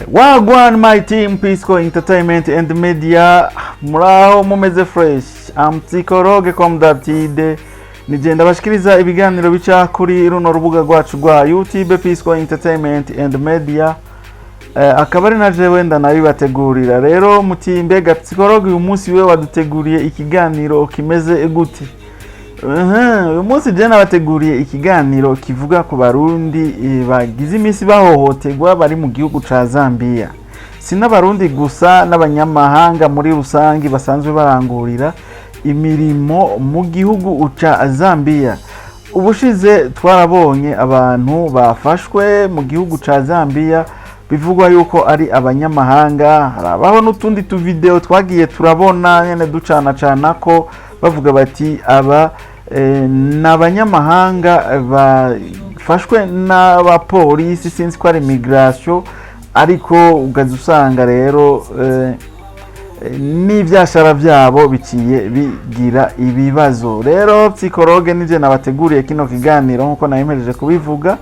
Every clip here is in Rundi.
Wagwan my team, Pisco Entertainment and Media, muraho mumeze fresh. I'm psychologue comme d'habitude. Nigenda bashikiriza ibiganiro bica kuri runo rubuga rwacu rwa YouTube Pisco Entertainment and Media. Akaba ari na jewe ndanabibategurira. Rero muti mbega psychologue, uyu munsi we waduteguriye ikiganiro kimeze gute? Uyu munsi je nabateguriye ikiganiro kivuga ku Barundi bagize iminsi bahohoterwa bari mu gihugu ca Zambia. Si n'Abarundi gusa, n'abanyamahanga muri rusange basanzwe barangurira imirimo mu gihugu ca Zambia. Ubushize twarabonye abantu bafashwe mu gihugu ca Zambia bivugwa yuko ari abanyamahanga. Harabaho n'utundi tuvideo twagiye turabona nyene ducanacana ko bavuga bati aba ni abanyamahanga bafashwe n'abapolisi, sinzi ko ari migration, ariko ugaza usanga rero n'ivyashara vyabo biciye bigira ibibazo. Rero psychologue nije nabateguriye kino kiganiro nkuko nabimejeje kubivuga.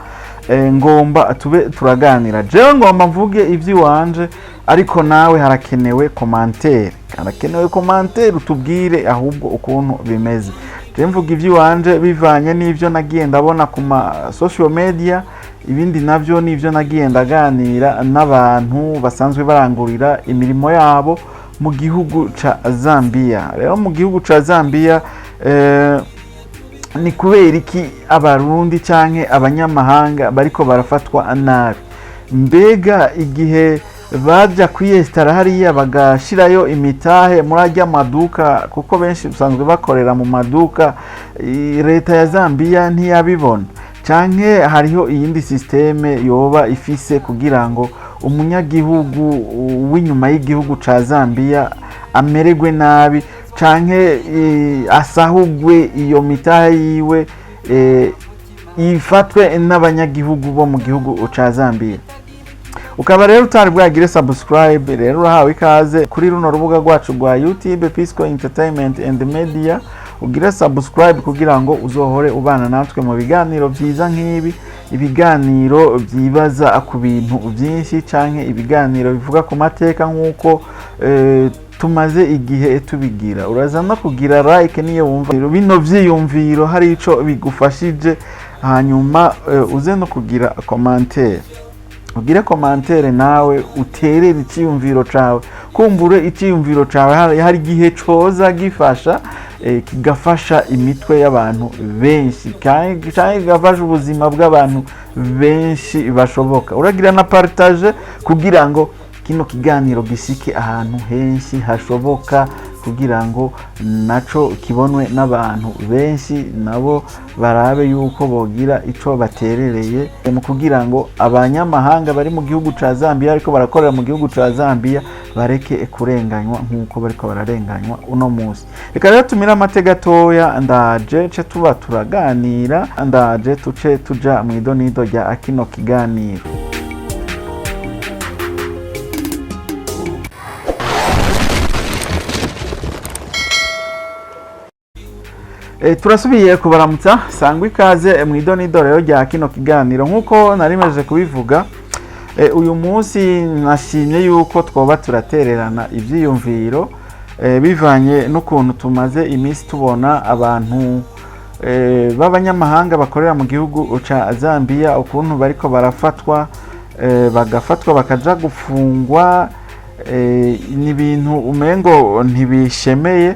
Ngomba tube turaganira, jewe ngomba mvuge ivy'iwanje, ariko nawe harakenewe commentaire, harakenewe commentaire utubwire ahubwo ukuntu bimeze. Je mvuga ivy'iwanje bivanye n'ivyo nagiye ndabona ku ma social media, ibindi navyo n'ivyo nagiye ndaganira n'abantu basanzwe barangurira imirimo yabo mu gihugu ca Zambia. Rero mu gihugu ca Zambia, ni kubera iki Abarundi canke abanyamahanga bariko barafatwa nabi? Mbega igihe baja kwiyesitara hariya bagashirayo imitahe muri arya maduka, kuko benshi usanzwe bakorera mu maduka, leta ya Zambia ntiyabibona, canke hariho iyindi système yoba ifise kugira ngo umunyagihugu w'inyuma y'igihugu ca Zambia amererwe nabi canke asahugwe, iyo mitahe yiwe ifatwe n'abanyagihugu bo mu gihugu ca Zambia? Ukaba rero utari bwagire subscribe, rero urahawe ikaze kuri runo rubuga rwacu rwa YouTube Pisco Entertainment and Media. Ugire subscribe kugira ngo uzohore ubana natwe mu biganiro byiza nk'ibi, ibiganiro byibaza ku bintu byinshi canke ibiganiro bivuga ku mateka nk'uko tumaze igihe tubigira. Uraza no kugira like niyo wumva bino vyiyumviro hari ico bigufashije, hanyuma uze no kugira commentaire, ugire commentaire nawe uterere icyiyumviro cawe, kumbure icyiyumviro cawe hari igihe coza gifasha, kigafasha imitwe y'abantu benshi kandi canke kigafasha ubuzima bw'abantu benshi bashoboka. Uragira na partage kugira ngo kino kiganiro gishike ahantu henshi hashoboka, kugira ngo naco kibonwe n'abantu benshi, nabo barabe yuko bogira ico baterereye mu kugira ngo abanyamahanga bari mu gihugu ca Zambia ariko barakorera mu gihugu ca Zambia bareke kurenganywa nk'uko bariko bararenganywa uno munsi. Reka rero tumire amate gatoya, ndaje ce tuba turaganira, ndaje tuce tuja mu idonido rya kino kiganiro. Turasubiye kubaramutsa, sangwa ikaze mu idonido rero rya kino kiganiro. Nk'uko narimeje kubivuga, uyu munsi nashimye yuko twoba turatererana ivyiyumviro bivanye n'ukuntu tumaze iminsi tubona abantu b'abanyamahanga bakorera mu gihugu ca Zambia, ukuntu bariko barafatwa, bagafatwa bakaja gufungwa. Ni ibintu umengo ntibishemeye,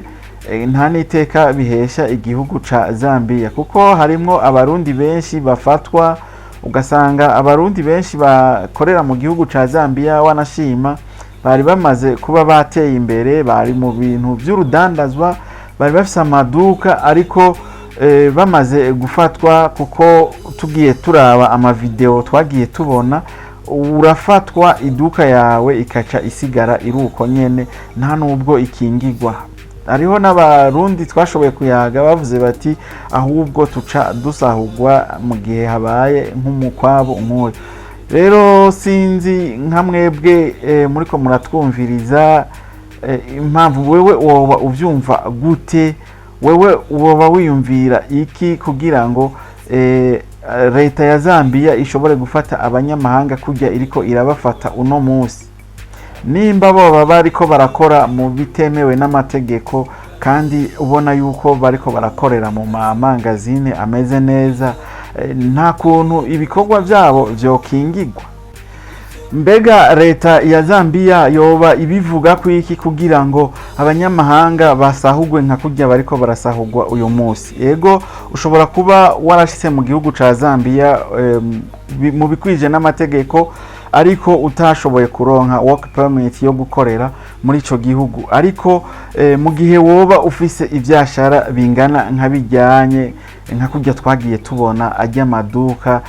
nta n'iteka bihesha igihugu ca Zambia, kuko harimwo Abarundi benshi bafatwa, ugasanga Abarundi benshi bakorera mu gihugu ca Zambia wanashima bari bamaze kuba bateye imbere, bari mu bintu vy'urudandazwa, bari bafise amaduka, ariko bamaze gufatwa, kuko tugiye turaba amavideo twagiye tubona, urafatwa iduka yawe ikaca isigara iruko nyene, nta nubwo ikingigwa. Hariho n'Abarundi twashoboye kuyaga bavuze bati ahubwo tuca dusahurwa mu gihe habaye nk'umukwabo nk'uyu. Rero sinzi nka mwebwe muriko muratwumviriza, impamvu wewe woba uvyumva gute? Wewe woba wiyumvira iki kugira ngo leta ya Zambia ishobore gufata abanyamahanga kurya iriko irabafata uno munsi, nimba boba bariko barakora mu bitemewe n'amategeko, kandi ubona yuko bariko barakorera mu mamangazine ameze neza, nta kuntu ibikorwa byabo vyokingigwa? Mbega leta ya Zambia yoba ibivuga ku iki kugira ngo abanyamahanga basahugwe nka kurya bariko barasahugwa uyu munsi? Yego, ushobora kuba warashitse mu gihugu ca Zambia mu bikwije n'amategeko, ariko utashoboye kuronka work permit yo gukorera muri ico gihugu. Ariko mu gihe woba ufise ivyashara bingana nka bijyanye nka kurya twagiye tubona ajya amaduka,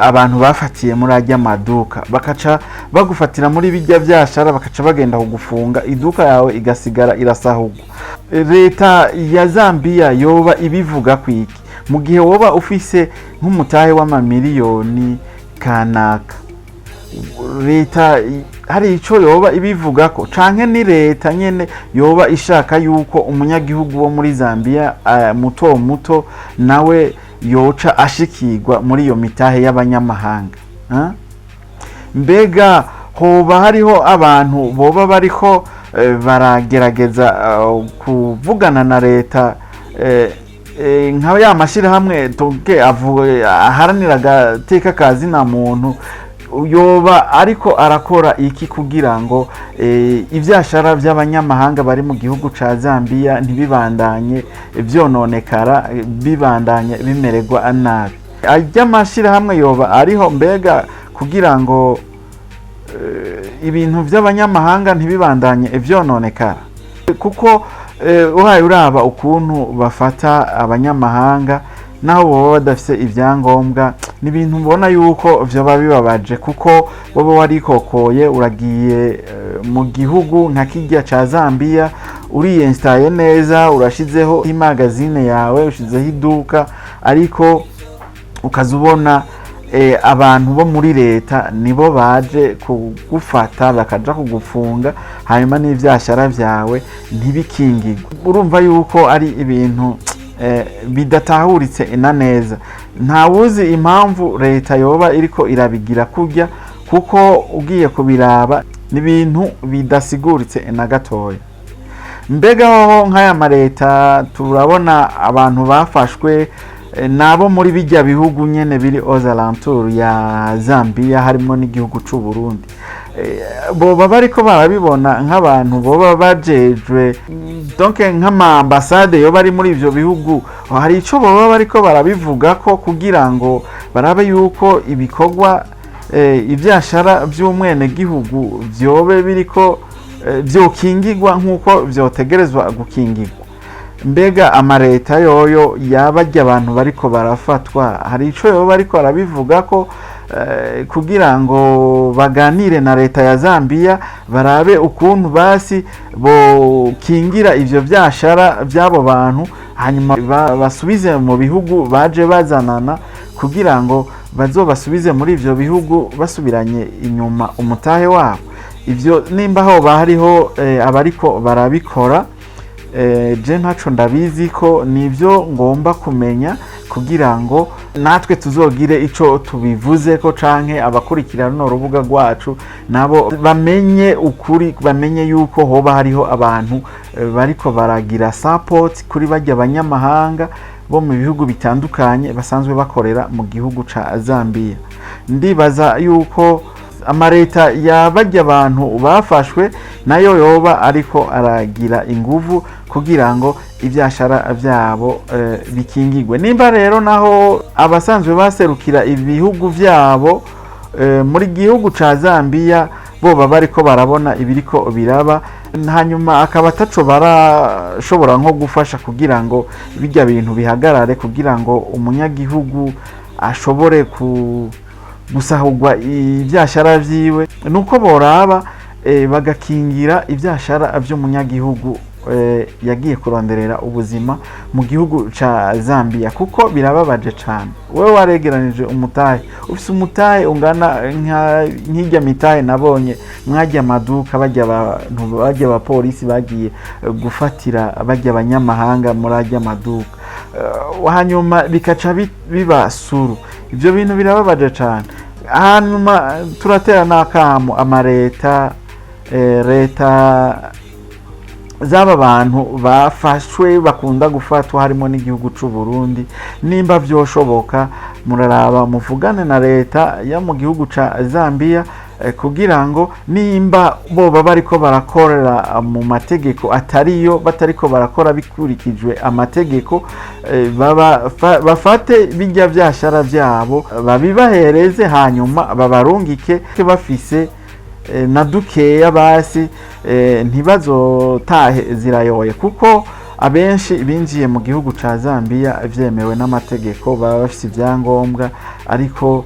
abantu bafatiye muri ajya amaduka, bakaca bagufatira muri bijya vyashara, bakaca bagenda kugufunga, iduka yawe igasigara irasahugwa, leta ya Zambia yoba ibivuga kwiki mu gihe woba ufise nk'umutahe w'amamiliyoni kanaka? Leta hari ico yoba ibivugako, canke ni leta nyene yoba ishaka yuko umunyagihugu wo muri Zambia muto muto nawe yoca ashikirwa muri iyo mitahe y'abanyamahanga, ah? Mbega hoba hariho abantu boba bariko baragerageza kuvugana na leta, nka ya mashirahamwe tuge aharanira agateka ka zina muntu, yoba ariko arakora iki kugira ngo ivyashara by'abanyamahanga bari mu gihugu ca Zambia ntibibandanye vyononekara, bibandanye bimererwa nabi? Ajya amashirahamwe yoba ariho mbega kugira ngo ibintu by'abanyamahanga ntibibandanye vyononekara? Kuko uhaye uraba ukuntu bafata abanyamahanga naho boba badafise ibyangombwa, ni ibintu mbona yuko vyoba bibabaje, kuko wowe warikokoye uragiye mu gihugu nka kirya ca Zambia, uriyensitaye neza, urashizeho imagazine yawe, ushizeho iduka, ariko ukaza ubona abantu bo muri leta nibo baje kugufata, bakaja kugufunga, hanyuma n'ivyashara vyawe ntibikingirwe. Urumva yuko ari ibintu bidatahuritse na neza. Ntawuzi impamvu leta yoba iriko irabigira kurya, kuko ugiye kubiraba ni ibintu bidasiguritse na gatoya. Mbega hoho nk'aya mareta, turabona abantu bafashwe nabo muri bijya bihugu nyene biri aux alentours ya Zambia, harimo n'igihugu c'u Burundi. Boba bariko barabibona nk'abantu boba bajejwe, donc nk'ama ambassade yoba ari muri ivyo bihugu, hari ico boba bariko barabivuga ko kugira ngo barabe yuko ibikorwa, ivyashara vy'umwenegihugu vyobe biriko vyokingigwa nk'uko vyotegerezwa gukingigwa? Mbega amareta yoyo yaba arya abantu bariko barafatwa, hari ico yoba ariko arabivuga ko kugira ngo baganire na leta ya Zambia, barabe ukuntu basi bokingira ivyo vyashara vy'abo bantu, hanyuma basubize mu bihugu baje bazanana, kugira ngo bazobasubize muri ivyo bihugu basubiranye inyuma umutahe wabo? Ivyo nimba hoba hariho abariko barabikora, je ntaco ndabizi ko nivyo ngomba kumenya, kugira ngo natwe tuzogire ico tubivuze ko, canke abakurikira runo rubuga rwacu nabo bamenye ukuri, bamenye yuko hoba hariho abantu bariko baragira support kuri barya abanyamahanga bo mu bihugu bitandukanye basanzwe bakorera mu gihugu ca Zambia. Ndibaza yuko amareta ya barya abantu bafashwe nayo yoba ariko aragira inguvu kugira ngo ivyashara vyabo bikingigwe. Nimba rero naho abasanzwe baserukira ibihugu vyabo muri gihugu ca Zambia boba bariko barabona ibiriko biraba, hanyuma akaba ataco barashobora nko gufasha kugira ngo bijya bintu bihagarare, kugira ngo umunyagihugu ashobore ku gusahurwa ivyashara vyiwe, nuko boraba bagakingira ivyashara vy'umunyagihugu yagiye kuronderera ubuzima mu gihugu ca Zambia, kuko birababaje cane. Wewe waregeranije umutahe, ufise umutahe ungana nk'irya mitahe nabonye mwajya amaduka, bajya abantu, bajya abapolisi bagiye gufatira bajya abanyamahanga muri ajya amaduka. Hanyuma bikaca biba suru. Ibyo bintu birababaje cyane. Hanyuma turatera n'akamo amareta, leta z'aba bantu bafashwe bakunda gufatwa, harimo n'igihugu c'u Burundi. Nimba vyoshoboka, muraraba muvugane na leta yo mu gihugu ca Zambia, kugira ngo nimba boba bariko barakorera mu mategeko atariyo, batariko barakora bikurikijwe amategeko, bafate bijya vyashara vyabo babibahereze, hanyuma babarungike bafise na dukeya basi, ntibazotahe zirayoye, kuko abenshi binjiye mu gihugu ca Zambia vyemewe n'amategeko, baba bafise ibyangombwa, ariko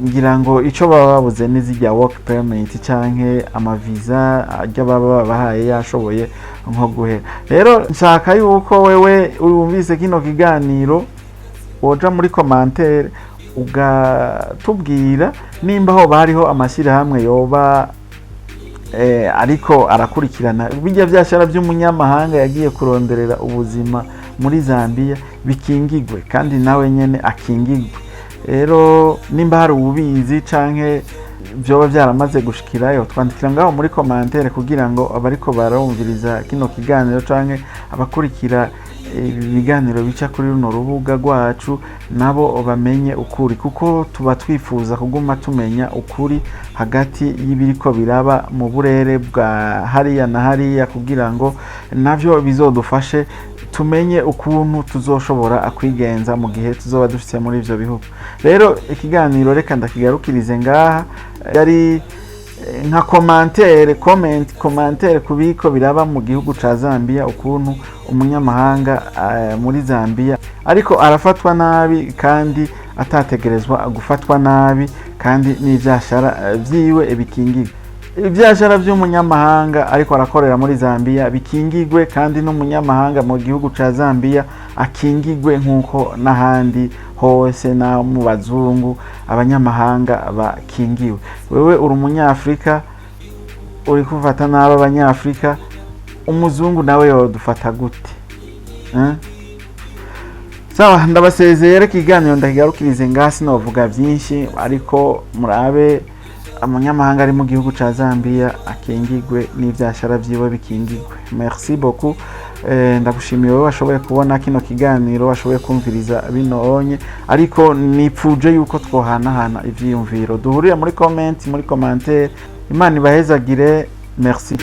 ngira ngo ico baba babuze n'izijya work permit canke amaviza ajya baba babahaye yashoboye nko guhera. Rero nshaka yuko wewe wumvise kino kiganiro woja muri commentaire ugatubwira nimba hoba hariho amashyirahamwe yoba ariko arakurikirana bijya byashara by'umunyamahanga yagiye kuronderera ubuzima muri Zambia, bikingigwe kandi nawe nyene akingigwe. Rero nimba hari ububizi canke vyoba byaramaze gushikirayo, twandikira ngaho muri commentaire, kugira ngo abariko barumviriza kino kiganiro canke abakurikira ibi biganiro bica kuri runo rubuga rwacu nabo bamenye ukuri, kuko tuba twifuza kuguma tumenya ukuri hagati y'ibiriko biraba mu burere bwa hariya na hariya, kugira ngo navyo bizodufashe tumenye ukuntu tuzoshobora kwigenza mu gihe tuzoba dufite muri ivyo bihugu. Rero ikiganiro reka ndakigarukirize ngaha. Yari nka commentaire, comment, commentaire ku biriko biraba mu gihugu ca Zambia, ukuntu umunyamahanga muri Zambia ariko arafatwa nabi kandi atategerezwa gufatwa nabi, kandi n'ivyashara vyiwe bikingirwe. Ivyashara vy'umunyamahanga ariko arakorera muri Zambia bikingigwe, kandi n'umunyamahanga mu gihugu ca Zambia akingigwe nk'uko n'ahandi hose na mu bazungu abanyamahanga bakingiwe. Wewe uri umunyafrika, uri kufata nabi abanyafrika, umuzungu nawe yodufata gute, eh? Sawa, ndabasezeye. Reka ikiganiro ndakigarukirize ngaha, sinovuga byinshi, ariko murabe umunyamahanga ari mu gihugu ca Zambia akingigwe n'ivyashara vyiwe bikingigwe. Merci beaucoup. Ndagushimiye wowe washoboye kubona kino kiganiro, washoboye kumviriza bino onye, ariko nipfuje yuko twohanahana ivyiyumviro. Duhurire muri comment, muri commentaire. Imana ibahezagire. Merci.